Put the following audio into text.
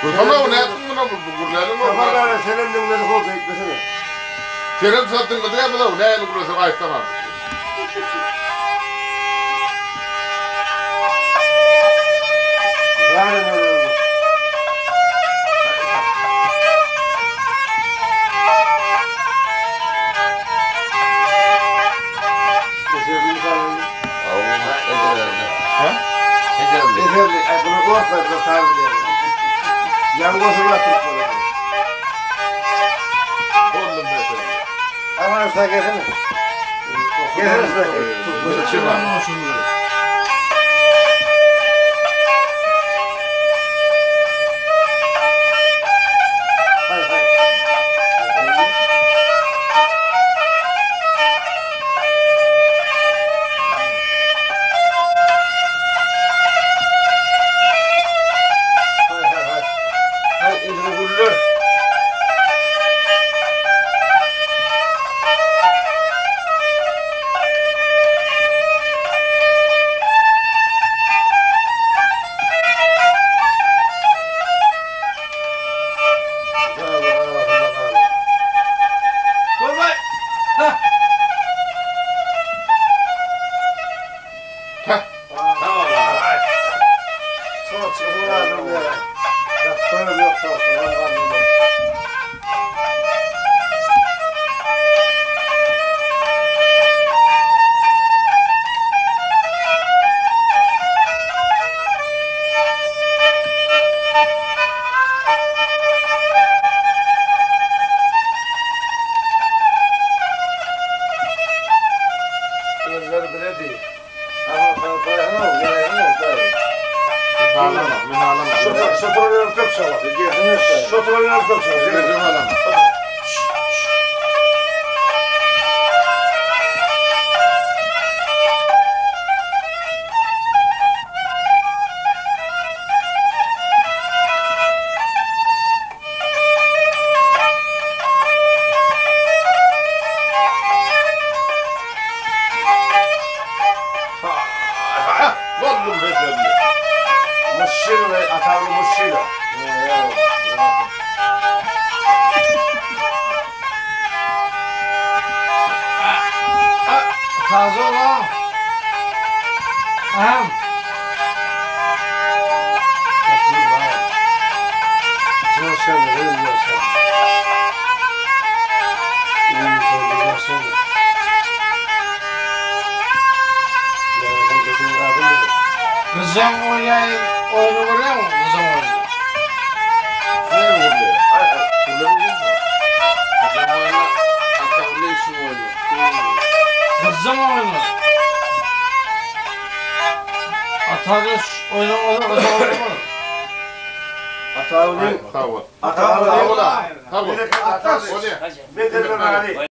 Dursun-ow, nätdiň muny, bu gürläliň ow. Sapar aga, senem diňledik how, beýtmesene. Senem şo diňledik-ä biz-ow, nähili gürleseň aýtsaňam. Ýarym ýöredim. Eserli sazly. Hä? Eserli. Aý, bular orslar, bular saz bilýärler. Ýaňy goşulyp atyryp bolar. Boldum meselem. Aman usta gelsene. Gelsene usta. Türkmen. Hay hay. Hay hay hay. Hay elini güller. Sağ ol, arasynda gal. Görmay. Ha. Heh. Çok çıkın lazım ya. Yaptığım yok çok çıkın lazım. Gözleri bile değil. Ama sen dayanamam, dayanamam, dayanamam. Men alamam, men alamam. Şotur köp şala. Şotur köp şala. Özüm alamam. Heh, Boldum meselem. Muşşila, atalı muşşila. Sazı ola. Aham. Kızım oynayın. Oyunu görüyor musun? Kızım oyunu. Ne gürle? Gürle mi gürle? Kızım oyunu. Atavlı işin oyunu. Kızım oyunu. Atarış oyunu olur, kızım oyunu olur. Atalı. Sag bol. Atalı. Sag bol. Sag bol. Atalı. Bolýar. Medelden Ali.